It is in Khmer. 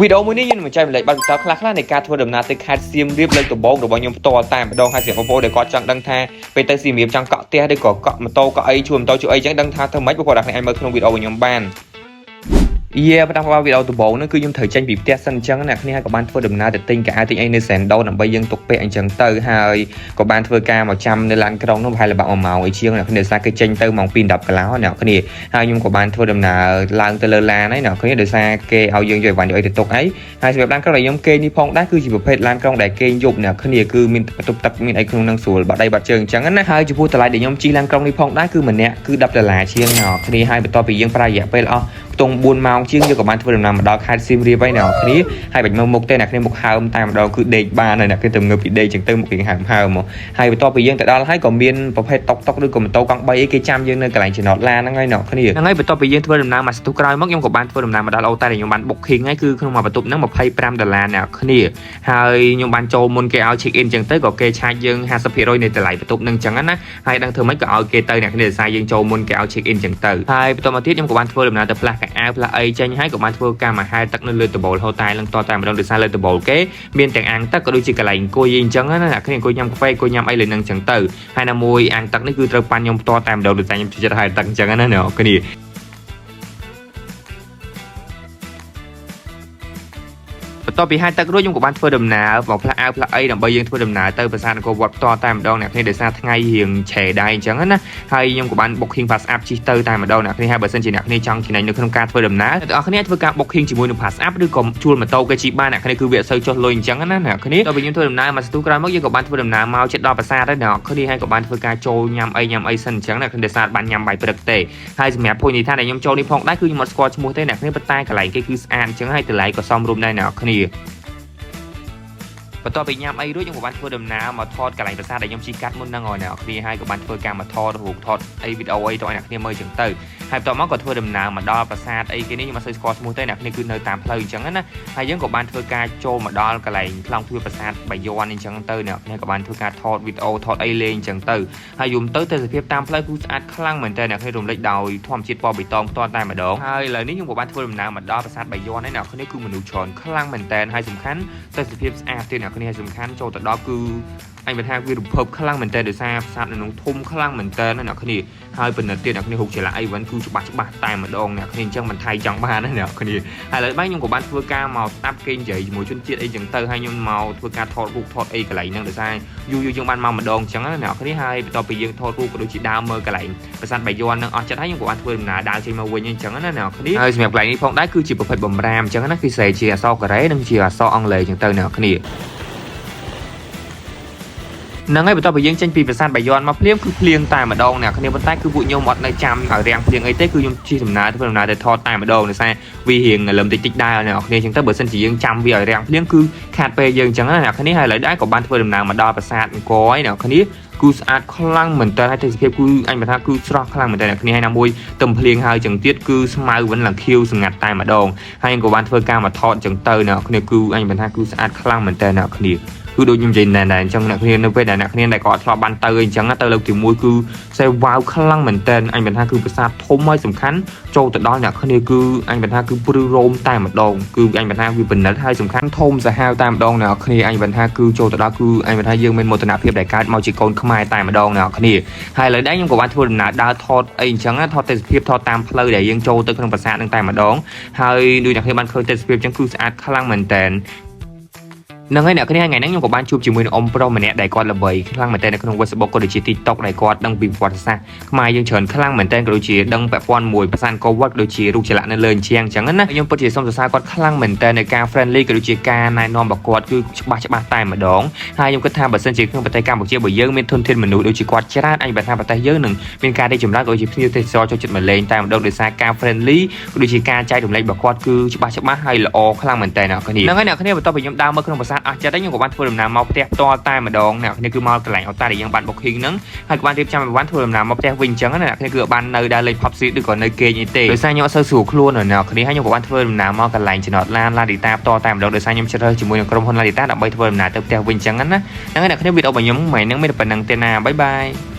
វីដេអូមួយនេះខ្ញុំនឹងចែករំលែកបទពិសោធន៍ខ្លះៗនៃការធ្វើដំណើរទៅខេត្តសៀមរាបលើកដំបូងរបស់ខ្ញុំផ្ទាល់តែម្ដងហើយសម្រាប់បងប្អូនដែលគាត់ចង់ដឹងថាពេលទៅសៀមរាបចង់កក់ផ្ទះឬក៏កក់ម៉ូតូកក់អីជួលម៉ូតូជួលអីចឹងដឹងថាធ្វើម៉េចបងប្អូនអ្នកអាចមើលក្នុងវីដេអូរបស់ខ្ញុំបានយេបន្តវីដេអូដំបូងហ្នឹងគឺខ្ញុំត្រូវចេញពីផ្ទះសិនអញ្ចឹងអ្នកគ្នាហើយក៏បានធ្វើដំណើរទៅទិញកៅអៅទិញអីនៅសែនដូនដើម្បីយើងទុកពាក់អញ្ចឹងទៅហើយក៏បានធ្វើការមកចាំនៅឡានក្រុងនោះប្រហែលបាក់1ម៉ោងអីជាងអ្នកគ្នាដោយសារគេចេញទៅម៉ោង2:10កន្លះអ្នកគ្នាហើយខ្ញុំក៏បានធ្វើដំណើរឡើងទៅលើឡានហើយអ្នកគ្នាដោយសារគេឲ្យយើងយកអីវ៉ាន់យកអីទៅទុកអីហើយសម្រាប់ឡានក្រុងដែលខ្ញុំគេងនេះផងដែរគឺជាប្រភេទឡានក្រុងដែលគេងយប់អ្នកគ្នាគឺមានបន្ទប់ទឹកមានអីក្នុងនឹងស្រួលបាត់ដៃបាត់ជើងអញ្ចឹងណាហើយចំពោះតម្លៃដែលខ្ញុំជិះឡានក្រុងនេះផងដែរគឺម្នាក់គឺ10ដុល្លារជាងអ្នកគ្នាហើយបន្ទាប់ពីយើងប្រើរយៈពេលអស់ខ្ទង់4ម៉ោងជាងយើងក៏បានធ្វើដំណើរមកដល់ខេត្តសៀមរាបហើយអ្នកគ្នាហើយបាច់មើលមុខទេអ្នកគ្នាមុខហើមតែម្ដងគឺដេកបានហើយអ្នកគ្នាទៅងើបពីដេកចឹងទៅមុខរៀងហើមហើមមកហើយបន្ទាប់ពីយើងទៅដល់ហើយក៏មានប្រភេទតុកតុកឬក៏ម៉ូតូកង់3អីគេចាំយើងនៅកន្លែងចំណតឡានហ្នឹងហើយអ្នកគ្នាហ្នឹងហើយបន្ទាប់ពីយើងធ្វើដំណើរមកស្ទុះក្រោយមកខ្ញុំក៏បានធ្វើដំណើរមកដល់អូតែលដែលខ្ញុំបាន booking ហើយគឺក្នុងមួយបន្ទប់ហ្នឹង25ដុល្លារអ្នកគ្នាហើយខ្ញុំបានចូលមុនគេឲ្យ check in ចឹងទៅក៏គេឆាចយើង50%នៃតម្លៃបន្ទប់ហ្នឹងចឹងណាហើយដឹងធ្វើម៉េចក៏ឲ្យគេទៅអ្នកគ្នាដោយសារយើងចូលមុនគេឲ្យ check in ចឹងទៅហើយបន្តមកទៀតខ្ញុំក៏បានធ្វើដំណើរទៅផ្លាស់កៅអៅផ្លាស់អីចេញហើយក៏បានធ្វើការមកហែលទឹកនៅលើដំបូលហូតែលនឹងតតែម្ដងដោយសារលើដំបូលគេមានទាំងអាងទឹកក៏ដូចជាកន្លែងអង្គុយអីចឹងណាអ្នកគ្នាអង្គុយញ៉ាំកាហ្វេអង្គុយញ៉ាំអីលើនឹងចឹងទៅហើយណាមួយអាងទឹកនេះគឺត្រូវប៉ាន់ខ្ញុំផ្ទាល់តែម្ដងដោយសារខ្ញុំចូលចិត្តហែលទឹកចឹងណាអ្នកគ្នា បន្ទាប់ពីហែលទឹករួចខ្ញុំក៏បានធ្វើដំណើរមកផ្លាស់អាវផ្លាស់អីដើម្បីយើងធ្វើដំណើរទៅប្រាសាទអង្គរវត្តផ្ទាល់តែម្ដងអ្នកគ្នាដោយសារថ្ងៃរៀងឆេដែរអញ្ចឹងណាហើយខ្ញុំក៏បាន booking pass app ជិះទៅតែម្ដងអ្នកគ្នាហើយបើសិនជាអ្នកគ្នាចង់ចំណេញនៅក្នុងការធ្វើដំណើរអ្នកទាំងអស់គ្នាធ្វើការ booking ជាមួយនឹង pass app ឬក៏ជួលម៉ូតូគេជិះបានអ្នកគ្នាគឺវាអត់សូវចុះលុយអញ្ចឹងណាអ្នកគ្នាដល់ពេលខ្ញុំធ្វើដំណើរមកស្ទុះក្រោយមកយើងក៏បានធ្វើដំណើរមកជិតដល់ប្រាសាទហើយអ្នកគ្នាហើយក៏បានធ្វើការចូលញ៉ាំអីញ៉ាំអីសិនអញ្ចឹងអ្នកគ្នាដោយសារបានញ៉ាំបាយព្រឹកទេហើយសម្រាប់ភោជនីយដ្ឋានដែលខ្ញុំចូលនេះផងដែរគឺខ្ញុំអត់ស្គាល់ឈ្មោះទេអ្នកគ្នាប៉ុន្តែកន្លែងគេគឺស្អាតអញ្ចឹងហើយតម្លៃក៏សមរម្យដែរអ្នកគ្នា បន្ទាប់ពីញ៉ាំអីរួចខ្ញុំក៏បានធ្វើដំណើរមកថតកន្លែងប្រាសាទដែលខ្ញុំជិះកាត់មុនហ្នឹងហើយអ្នកគ្នាហើយក៏បានធ្វើការមកថតរូបថតអីវីដេអូអីទៅឲ្យអ្នកគ្នាមើលចឹងទៅហើយបន្ទាប់មកក៏ធ្វើដំណើរមកដល់ប្រាសាទអីគេនេះខ្ញុំអត់សូវស្គាល់ឈ្មោះទេអ្នកគ្នាគឺនៅតាមផ្លូវអញ្ចឹងណាហើយយើងក៏បានធ្វើការចូលមកដល់កន្លែងខ្លងទ្វារប្រាសាទបាយ័នអញ្ចឹងទៅអ្នកគ្នាក៏បានធ្វើការថតវីដេអូថតអីលេងអញ្ចឹងទៅហើយយំទៅទេសភាពតាមផ្លូវគឺស្អាតខ្លាំងមែនតើអ្នកគ្នារំលេចដោយធម្មជាតិពណ៌បៃតងផ្ទាល់តែម្ដងហើយឥឡូវនេះខ្ញុំក៏បានធ្វើដំណើរមកដល់ប្រាសាទបាយ័នហើយអ្នកគ្នាគឺមនុស្សច្រើនខ្លាំងមែនតើហើយសំខាន់ទេសភាពស្អាតទៀតអ្នកគ្នាហើយសំខាន់ចូលទៅដល់គឺអញបើថាវារំភើបខ្លាំងមែនតើដោយសារប្រាសាទនៅក្នុងធំខ្លាំងមែនតើណាអ្នកគ្នាហើយពិនិត្យទៀតអ្នកគ្នាហូបច្រឡាក់អីវិញគឺច្បាស់ច្បាស់តែម្ដងអ្នកគ្នាអញ្ចឹងមិនថៃចង់បានណាអ្នកគ្នាហើយឥឡូវបាយខ្ញុំក៏បានធ្វើការមកស្ដាប់គេនិយាយជាមួយជនជាតិអីចឹងទៅហើយខ្ញុំមកធ្វើការថតរូបថតអីកន្លែងហ្នឹងដោយសារយូរយូរយើងបានមកម្ដងអញ្ចឹងណាអ្នកគ្នាហើយបន្ទាប់ពីយើងថតរូបក៏ដូចជាដើមមើលកន្លែងប្រាសាទបាយ័នហ្នឹងអស់ចិត្តហើយខ្ញុំក៏បានធ្វើដំណើរដើរចេញមកវិញអញ្ចឹងណាអ្នកគ្នាហើយសម្រាប់កន្លែងនេះផងដែរគឺជាប្រភេទបំរាមអញ្ចឹងណាគឺស្រែជាអក្សរកូរ៉េនិងជាអក្សរអង់គ្លេសអញ្ចឹងទៅអ្នកគ្នា ហ្នឹងហើយបន្ទាប់ពីយើងចេញពីប្រាសាទបាយ័នមកភ្លាមគឺភ្លៀងតែម្ដងអ្នកគ្នាប៉ុន្តែគឺពួកខ្ញុំអត់នៅចាំឲ្យរាំងភ្លៀងអីទេគឺខ្ញុំជិះដំណើរធ្វើដំណើរទៅថតតែម្ដងដោយសារវារៀងលឹមតិចតិចដែរអ្នកគ្នាអញ្ចឹងទៅបើសិនជាយើងចាំវាឲ្យរាំងភ្លៀងគឺខាតពេលយើងអញ្ចឹងណាអ្នកគ្នាហើយឥឡូវដែរក៏បានធ្វើដំណើរមកដល់ប្រាសាទអង្គរហើយអ្នកគ្នាគឺស្អាតខ្លាំងមែនតើហើយទេសភាពគឺអញបើថាគឺស្រស់ខ្លាំងមែនតើអ្នកគ្នាហើយណាមួយទឹមភ្លៀងហើយចឹងទៀតគឺស្មៅវិញឡើងខៀវស្ងាត់តែម្ដងហើយក៏បានធ្វើការមកថតចឹងទៅអ្នកគ្នាគឺអញបើថាគឺស្អាតខ្លាំងមែនតើអ្នកគ្នា គឺដូចខ្ញុំនិយាយណែណែអញ្ចឹងអ្នកគ្នានៅពេលដែលអ្នកគ្នាដែលគាត់ធ្លាប់បានទៅអញ្ចឹងទៅលើកទី1គឺសេវ៉ាវខ្លាំងមែនតើអញមិនថាគឺប្រាសាទធំហើយសំខាន់ចូលទៅដល់អ្នកគ្នាគឺអញមិនថាគឺព្រឺរោមតែម្ដងគឺអញមិនថាវាពិនិត្យហើយសំខាន់ធំសាហាវតែម្ដងអ្នកគ្នាអញមិនថាគឺចូលទៅដល់គឺអញមិនថាយើងមានមោទនភាពដែលកើតមកជាកូនខ្មែរតែម្ដងអ្នកគ្នាហើយឥឡូវដែរខ្ញុំក៏បានធ្វើដំណើរដើរថតអីអញ្ចឹងថតទេសភាពថតតាមផ្លូវដែលយើងចូលទៅក្នុងប្រាសាទនឹងតែម្ដងហើយដូចអ្នកគ្នាបានឃើញទេសភាពអញ្ចឹងគឺស្អាតខ្លាំងមែនតើ ហ្នឹងហើយអ្នកគ្នាថ្ងៃហ្នឹងខ្ញុំក៏បានជួបជាមួយនឹងអ៊ំប្រុសម្នាក់ដែលគាត់ល្បីខ្លាំងមែនទែននៅក្នុង Facebook ក៏ដូចជា TikTok ដែលគាត់ដឹងពីប្រវត្តិសាស្ត្រខ្មែរយើងច្រើនខ្លាំងមែនទែនក៏ដូចជាដឹងពាក់ព័ន្ធមួយប្រាសាទអង្គរវត្តក៏ដូចជារូបចម្លាក់នៅលើអញ្ជាំងអញ្ចឹងណាខ្ញុំពិតជាសូមសរសើរគាត់ខ្លាំងមែនទែនในការ friendly ក៏ដូចជាការណែនាំរបស់គាត់គឺច្បាស់ច្បាស់តែម្ដងហើយខ្ញុំគិតថាបើសិនជាក្នុងប្រទេសកម្ពុជាបើយើងមានធនធានមនុស្សដូចជាគាត់ច្រើនអញបើថាប្រទេសយើងនឹងមានការរីកចម្រើនក៏ដូចជាភ្ញៀវទេសចរចូលចិត្តមកលេងតែម្ដងដោយសារការ friendly ក៏ដូចជាការចែករំលែករបស់គាត់គឺច្បាស់ច្បាស់ហើយល្អខ្លាំងមែនតើអ្នកគ្នាហ្នឹងហើយអ្នកគ្នាបន្ទាប់ពីខ្ញុំដើរមើលក្នុងប្រាសាទអស់ចិត្តហើយខ្ញុំក៏បានធ្វើដំណើរមកផ្ទះផ្ទាល់តែម្ដងអ្នកគ្នាគឺមកកន្លែងអូតាដែលយើងបាន booking ហ្នឹងហើយក៏បានរៀបចំឲ្យបានធ្វើដំណើរមកផ្ទះវិញអញ្ចឹងណាអ្នកគ្នាគឺបាននៅដើរលេង pub street ឬក៏នៅគេងអីទេដោយសារខ្ញុំអត់សូវស្រួលខ្លួនអ្នកគ្នាហើយខ្ញុំក៏បានធ្វើដំណើរមកកន្លែងចំណតឡានឡាឌីតាផ្ទាល់តែម្ដងដោយសារខ្ញុំជ្រើសរើសជាមួយនឹងក្រុមហ៊ុនឡាឌីតាដើម្បីធ្វើដំណើរទៅផ្ទះវិញអញ្ចឹងណាហ្នឹងហើយអ្នកគ្នាវីដេអូរបស់ខ្ញុំថ្ងៃហ្នឹងមានតែប៉ុណ្្នឹងទេណាបាយបាយ។